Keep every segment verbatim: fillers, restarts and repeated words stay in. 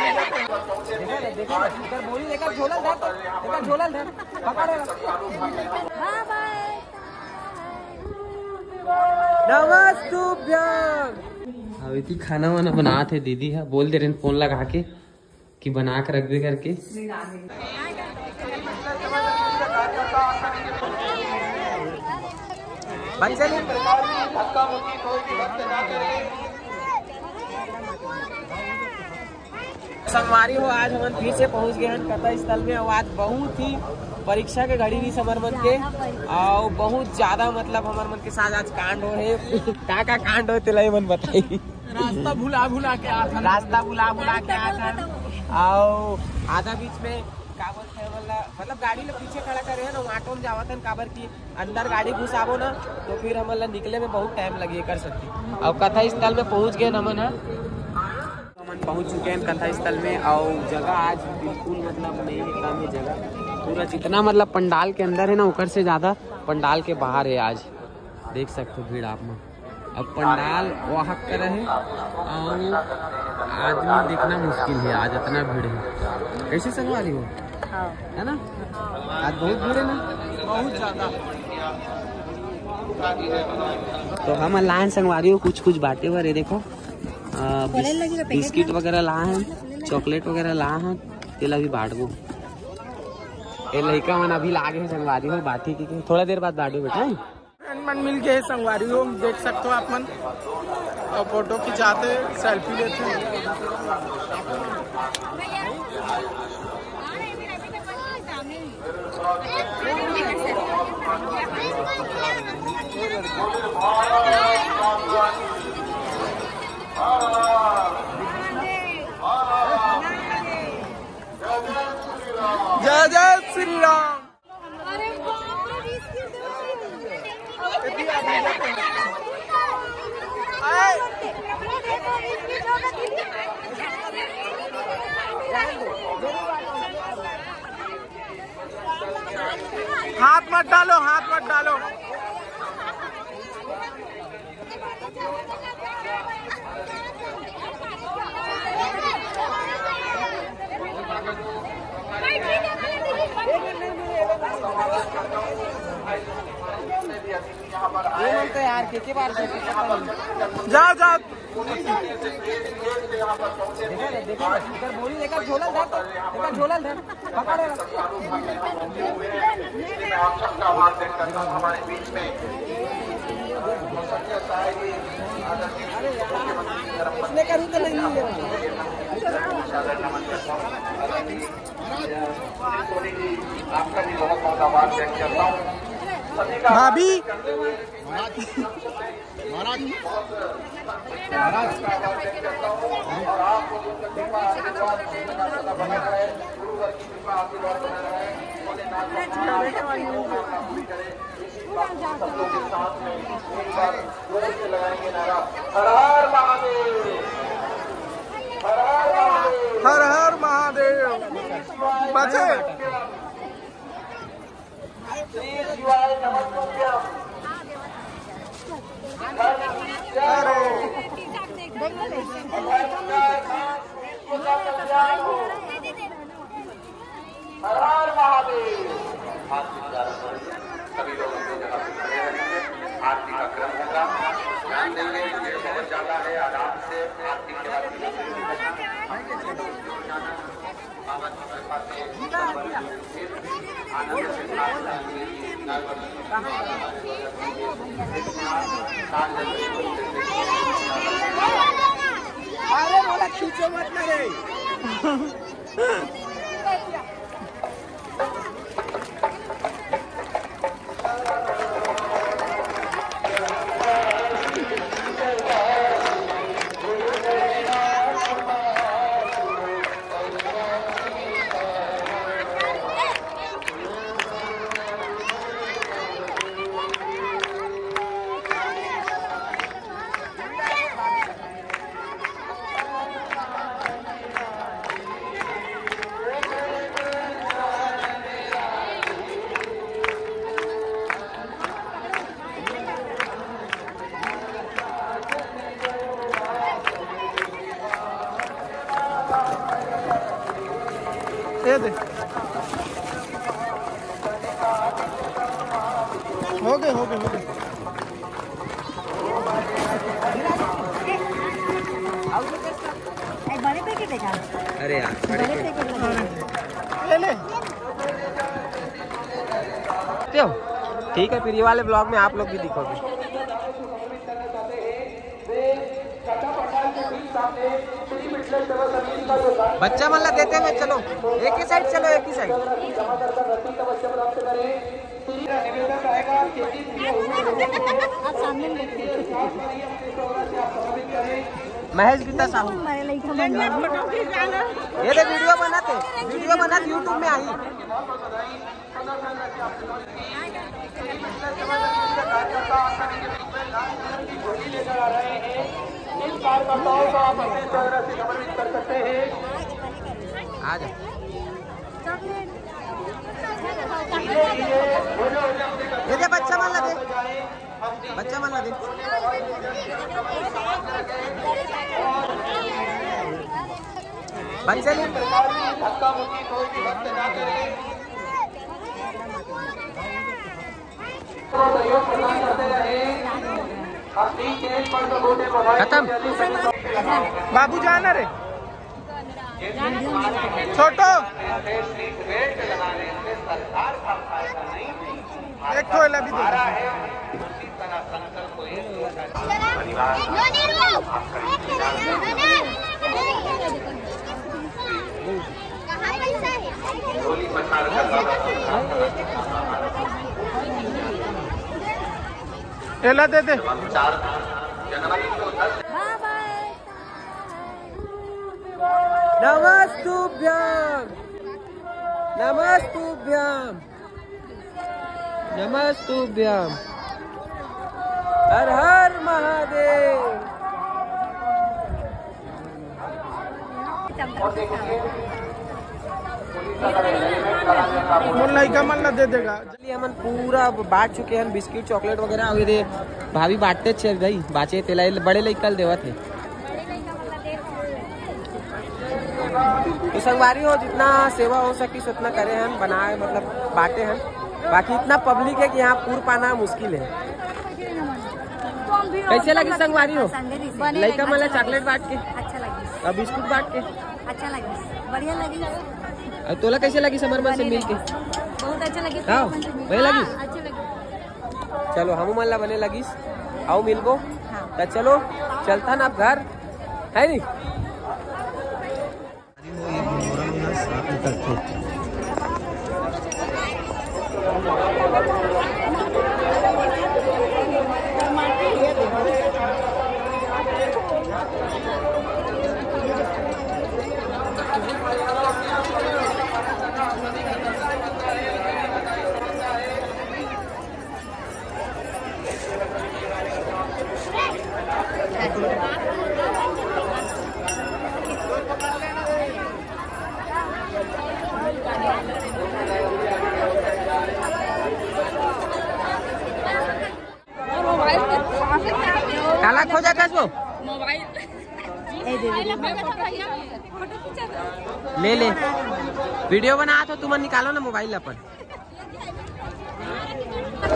देखा ना, देखा ना, इधर बोली, देखा झोला धर तो, देखा झोला धर, पकड़ रहा। नमस्तुभ्यं। अब इतनी खाना वाना बनात हे दीदी ह, बोल दे रहे फोन लगा के कि बना के रख दे करके। बच्चे ने संगवारी हो, आज हमन फिर से पहुंच गए हैं कथा स्थल में। और आज बहुत ही परीक्षा के घड़ी रहिस हमर मन के, और बहुत ज्यादा, मतलब, हमर मन के साथ आज कांड हो हे। का का कांड हो, तेला ही मन बताई। रास्ता भुला भुला के आत हन। रास्ता भुला भुला के आत हन। और आधा बीच में का बोलथे हमन ला, मतलब, गाड़ी ला पीछे खड़ा करे हन, ऑटो में जावत हन, काबर कि अंदर गाड़ी घुसाबो ना, तो फिर हमन ला निकले में बहुत टाइम लगी, कर सकती। अब कथा स्थल में पहुंच गए हमन ह। हमन पहुंच चुके हैं कथा स्थल में, और जगह आज बिल्कुल, मतलब, नहीं है, कम है जगह। पूरा जितना, मतलब, पंडाल के अंदर है ना, ओकर से ज्यादा पंडाल के बाहर है आज। देख सकते हो भीड़ आप मन। अब पंडाल वाहक करे है और आदमी देखना मुश्किल है, आज इतना भीड़ है। कैसे संगवारी हो? हाँ। है ना, आज बहुत भीड़ है ना, बहुत ज्यादा। तो हम लाए हैं संगवारी हो कुछ कुछ बांटे बर, ये देखो, आ, बिस-, बिस्किट वगैरह ला हैं, चॉकलेट वगैरह ला हैं, तेला भी बांटबो। ये लइका मन अभी लागे हैं संगवारी हो, बांटी की थोड़ा देर बाद बांटबो बेटा। फ्रेंड मन मिल गए संगवारी हो, देख सकते हो आप मन, और फोटो खिंचाते, सेल्फी लेते। जय जय श्री राम। अरे बाप रे, बीस की दो। हाथ मत डालो, हाथ मत डालो। ये मन तो यार, के, के बार से जा, जा। देखा ना, देखा ना, इधर बोली, देखा झोला धर तो, देखा झोला धर। भाभी। महाराज। महाराज। हर हर महादेव। हर हर महादेव। हर हर महादेव। बचे। हर हर महादेव। आरती प्रारंभ होगी। सभी लोग अपनी जगह पर खड़े रहेंगे। आरती का क्रम होगा। ध्यान देंगे, भीड़ बहुत ज्यादा है। आराम से आरती के बाद अरे बोला खींचो मत ना रे। हो गए, हो गए, हो गए। अरे यार, बड़े पैकेट लगा। ले ले। ठीक है, फिर ये वाले ब्लॉग में आप लोग भी दिखोगे। बच्चा मन ला देते हुए चलो, एक ही साइड चलो, एक ही साइड। महेश गीता साहू, ये दे वीडियो बनाते, वीडियो बनाते YouTube में आई। ये दे बच्चा मन ला दे, बच्चा मन ला दे। बच्चे ने खत्म। बाबू जाना रे। छोटो। एक ठो एला भी दे दे। एला दे दे। नमस्तुभ्यं, नमस्तुभ्यं, नमस्तुभ्यं। हर हर महादेव। मोर लइका मन ला दे देगा। चलिए, हमन पूरा बांट चुके हैं बिस्किट, चॉकलेट वगैरह। अउ ये दे भाभी बांटते चल गई, बांचे तेला बड़े लइका ल देवत हे। तो संगवारी हो, जितना सेवा हो सकिस उतना करे हन, बनाए मतलब बांटे हन। बाकी इतना पब्लिक है कि यहाँ पूर पाना मुश्किल है। कैसे लगी संगवारी हो? लइका मन ला चॉकलेट बांट के? अच्छा लगी। अब बिस्कुट बांट के? अच्छा लगी, बढ़िया लगी। अउ तोला कैसे लगी हमर मन से मिल के? बहुत अच्छा लगी। हाँ, वही लगी। हाँ, अच्छा लगी। चलो, हमू मन ला बने लगिस, अउ मिलबो। हाँ। त चलो, चलथन अब घर, है नी? काला खोजत हस वो? ले ले, वीडियो बनात हो, तुमन निकालो ना मोबाइल अपन।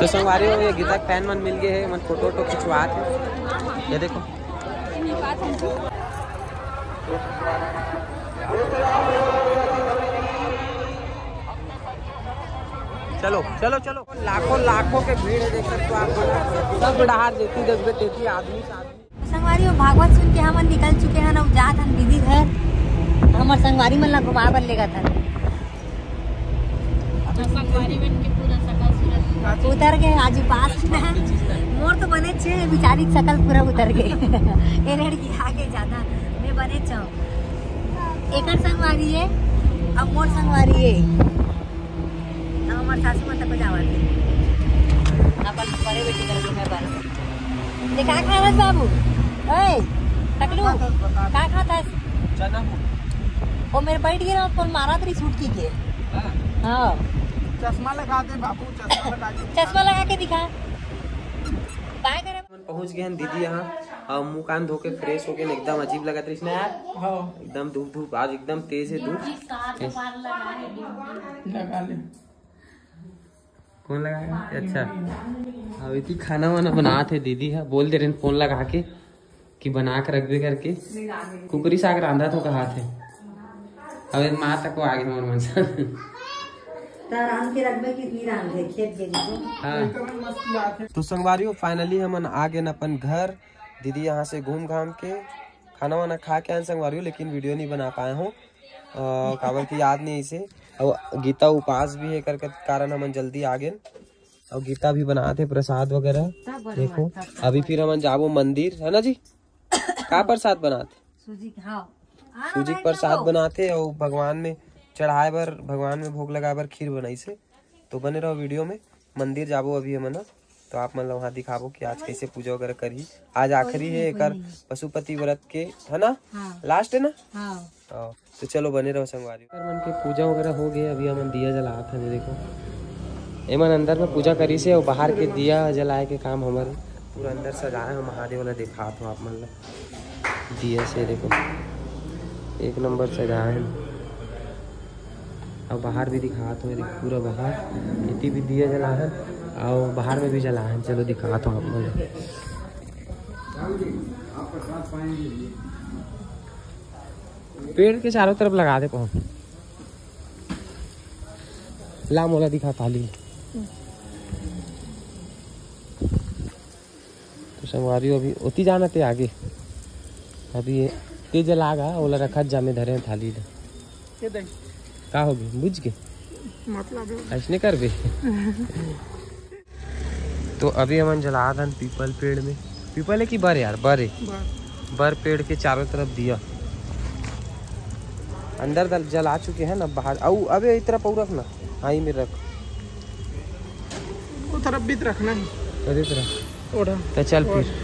तो संगवारी हो, ये गीता के फैन मन मिल गए हैं, मन फोटो वोटो खिंचवात हे। ये देखो, चलो चलो चलो, लाखों लाखों के भीड़ है, देख सकते हो आप। सब डहार जेती देखबे तेती आदमी से आदमी। संगवारी हो, भागवत सुन के हमन निकल चुके हन, अब जात हन दीदी घर। हमर संगवारी मन ला घुमाए बर लेगत हन। संगवारी मन के पूरा सकल सूरत उतर गए आज पास में। मोर तो बने छे, बिचारी के सकल पूरा उतर गए। ये लड़की आगे ज्यादा, मैं बने छो। एकर संगवारी है, अब मोर संगवारी है। अब हमर सासू माता को जावा दे। अपन बड़े बेटी करके मैं बन। ये का खावत बाबू? ओए, टकलू, का खात हस? चना। ओ मेरे बैठ गए ना, कौन मारा तेरी सूट की के? हाँ। चश्मा लगा दे बाबू, चश्मा लगा दे। चश्मा लगा के दिखा। बाय करे। पहुंच गए हैं दीदी यहाँ। अब मुंह कान धो के फ्रेश हो गए, एकदम अजीब लगत रहिस ना यार। हाँ। एकदम धूप धूप, आज एकदम तेज है धूप। लगा ले। कौन लगाया? अच्छा, अब इतनी खाना वाना बनात हे दीदी, हा बोल दे रहे फोन लगा के कि बना के रखबे करके। कुकरी साग रांधा तो कहा थे। अब माँ तक को आगे मोर मन से। त रांध के रखबे कि नहीं रांधे, खेत गए तो। हाँ। तो संगवारी हो, finally हमन आ गए अपन घर। दीदी यहाँ से घूम घाम के खाना वाना खा के आए संगवारी हो, लेकिन वीडियो नहीं बना पाए हो, अ, काबर की याद नहीं इसे। और गीता उपास भी है करके कारण हमन जल्दी आ गए। और गीता भी बनाते प्रसाद वगैरह। सब बनवा, देखो, सब, सब अभी बनवा। फिर हमन जाबो मंदिर, है ना जी? का प्रसाद बनाते? सूजी के, हाँ। सूजी के प्रसाद बनाते और भगवान में चढ़ाए बर, भगवान में भोग लगाए बर खीर बनाई से। तो बने रहो वीडियो में। मंदिर जाबो अभी हमन ह, तो आप मन ल वहाँ दिखाबो कि आज कैसे पूजा वगैरह करही। आज आखिरी है एकर पशुपति व्रत के, है ना? हाँ। लास्ट है ना? हाँ। हाँ। तो चलो बने रहो संगवारी। एकर मन के पूजा वगैरह हो गए, अभी हमन दिया जलात हन, देखो। एमन अंदर में पूजा करी से और बाहर के दिया जलाए के काम हमर पूरा अंदर सजाए हो, महादेव वाला दिखात हो आप मन ला। दिया से देखो, एक नंबर सजाए हैं। और बाहर भी दिखात हो, देखो पूरा बाहर, इति भी दिया जला है और बाहर में भी जला है। चलो दिखात हो आप मन ला। पेड़ के चारों तरफ लगा दे पहुंच। ला मोला दिखा थाली। तो संगवारी हो, अभी ओती जाना ते आगे। अभी ये तेज लागा, ओला रखत जामे धरे हैं थाली ले। ये देख। का होगे? बुझ के? मतलब है। ऐसने करबे? तो अभी हमन जलात हन पीपल पेड़ में। पीपल है कि बर यार? बर है। बर। बर पेड़ के चारों तरफ दिया। अंदर दल जला चुके हैं ना, बाहर। अउ अबे इस तरफ अउ रख ना। हाँ, ये में रख। वो तरफ भी तो रखना है। अरे तरफ। ओढ़ा। तो चल फिर।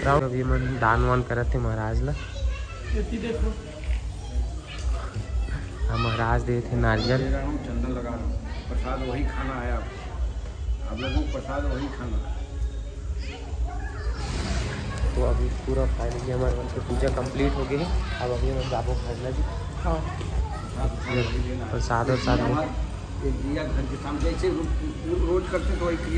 राउंड अभी मन दान वान करत थे महाराज ला। ये देखो। हाँ, महाराज दे थे नारियल। दे रहा हूँ, चंदन लगा रहा हूँ। प्रसाद वही खाना है आप, आप लोगों को प्रसाद वही खाना है। तो अभी पूरा finally हमारे मन के पूजा complete हो गई है। अब अभी हम जाबो घर में भी। हाँ। प्रसाद और साथ में। एक दिया घर के सामने, जैसे रो-, रोज करते तो वही क्रिया।